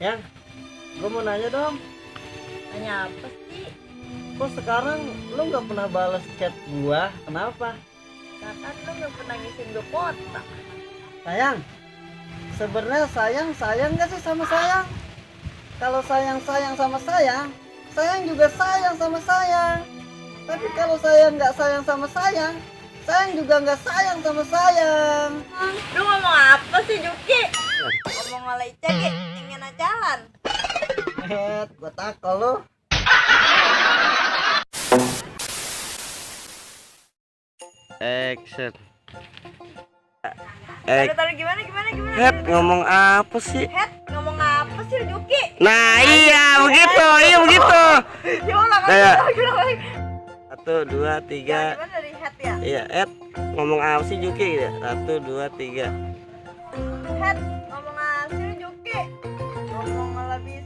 Yang, gue mau nanya dong. Tanya apa sih? Kok sekarang lu nggak pernah balas chat gua? Kenapa? Kan lu gak pernah ngisiin gue kuota. Sayang, sebenarnya sayang nggak sih sama sayang? Kalau sayang sama sayang, sayang juga sayang sama sayang. Tapi kalau sayang nggak sayang sama sayang, sayang juga nggak sayang sama sayang. Lu ngomong apa sih Juki? Ngomong oleh Icage, ingin jalan. Gua takol lu. Action. Taruh gimana? Head, ngomong apa sih? Head, ngomong apa sih Juki? Nah iya begitu. Ya ulang Kayak- lagi. 1, 2, 3. Gimana dari head ya? Iya, Ed, ngomong apa sih Juki ya? 1, 2, 3. Head, ngomong apa sih Juki? Ngomong lebih